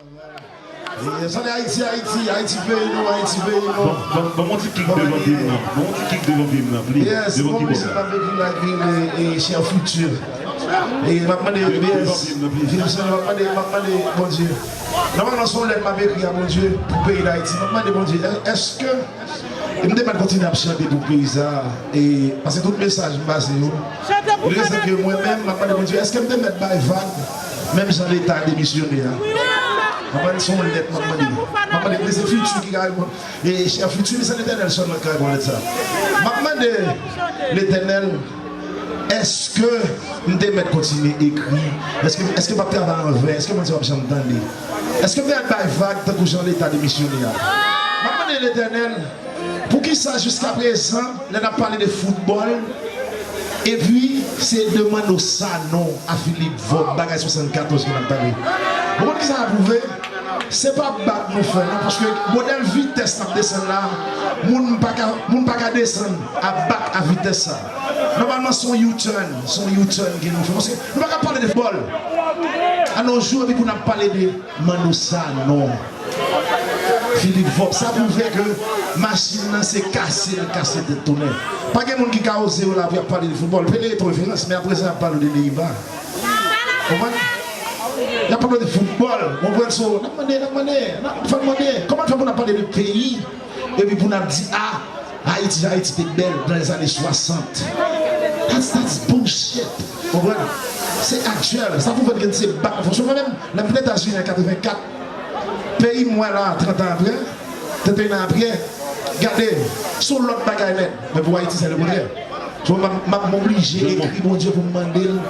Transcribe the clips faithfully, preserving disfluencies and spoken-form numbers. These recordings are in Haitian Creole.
Yes, ale Ayiti, Ayiti, Ayiti peyi nou, Ayiti peyi nou. Bon, bon, bon, bon ti kik devan pye m nan. Bon ti kik devan pye m nan, please. Yes, devan bon, kibòd mizik la. M ap ekri la, ekri, e, e, Cher Futur. E m ap mande, devan pye m nan, please. Philipson, m ap mande, m ap mande Bondye. Nòmalman, se yon lèt m ap ekri a Bondye pou peyi Dayiti. M ap mande Bondye, è-, èske e m te mèt kontinye ap chante pou peyi sa a, e, paske tout mesaj m pase yo, li rezon ke mwen menm, m ap mande Bondye, èske m te mèt bay vag, menm jan Leta demisyone a? Konprann, se yon lèt m ap mande. M ap mande, men se Futur ki ka reponn. E, Cher Futur, se Letènèl sèlman ki ka reponn lèt sa. M ap mande Letènèl, èske m te mèt kontinye ekri? Èske, èske m ap travay an vè? Èske Bondye p ap janm tande? Èske m te mèt bay vag tankou jan Leta demisyone a? M ap mande Letènèl, poukisa jiskaprezan, lè n ap pale de foutbòl, epi se de Mano Sanon a Philippe Vop, bagay swasannkatòz ke n ap pale? Ou konn kisa sa pwouve? Se pa bak nou fè, non, paske modèl vitès n ap desann la, moun pa ka, moun pa ka desann a bak a vitès sa. Nòmalman, se yon U-turn, se yon U-turn ke nou fè. Paske nou pa ka pale de foutbòl a nos jours, epi pou n ap pale de Mano Sanon. Philippe Vop, sa pwouve ke machin nan se kase l kase tèt tounen. Pa gen moun ki ka oze yo la pou y ap pale de foutbòl. Pele Eto'o referans, men aprezan y ap pale de Neymar. Konprann? Y ap pale de foutbòl. Konprann? So, n ap mande, n ap mande, n ap fè mande, kòman fè pou n ap pale de peyi, epi pou n ap di, a, Ayiti, Ayiti te bèl nan lèzane swasant. That's, that's bullshit. Konprann? Se aktyèl. Sa pwouve ke se bak. Franchman, mwen menm, lè m te Etazini an katrevenkat, peyi m wè la, trant an apre, trant et un an apre, gade, se yon lòt bagay nèt. Men pou Ayiti, se le kontrè. So, m ap, m ap oblije ekri Bondye pou m mande l,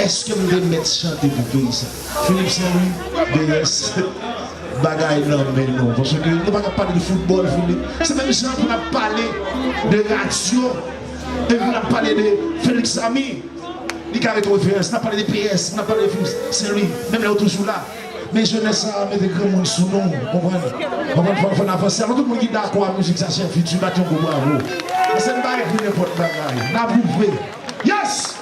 èske m te mèt chante pou peyi sa? Philippe Saint-Louis, deyès, bagay nan men nou. Paske nou pa ka pale de foutbòl, Philippe. Se menm jan pou n ap pale de radyo, epi pou n ap pale de Felix Samy. Li ka ret referans. N ap pale de P S, n ap pale de Philippe Saint-Louis, menm lè yo toujou la. Men jenès sa a mete granmoun sou nou, konprann? Konprann, fò, fò n avanse. Alò, tout moun ki dakò a mizik sa, Cher Futur, bat yon gwo bravo. Paske n pa ekri nenpòt bagay. N apwouve. Yes!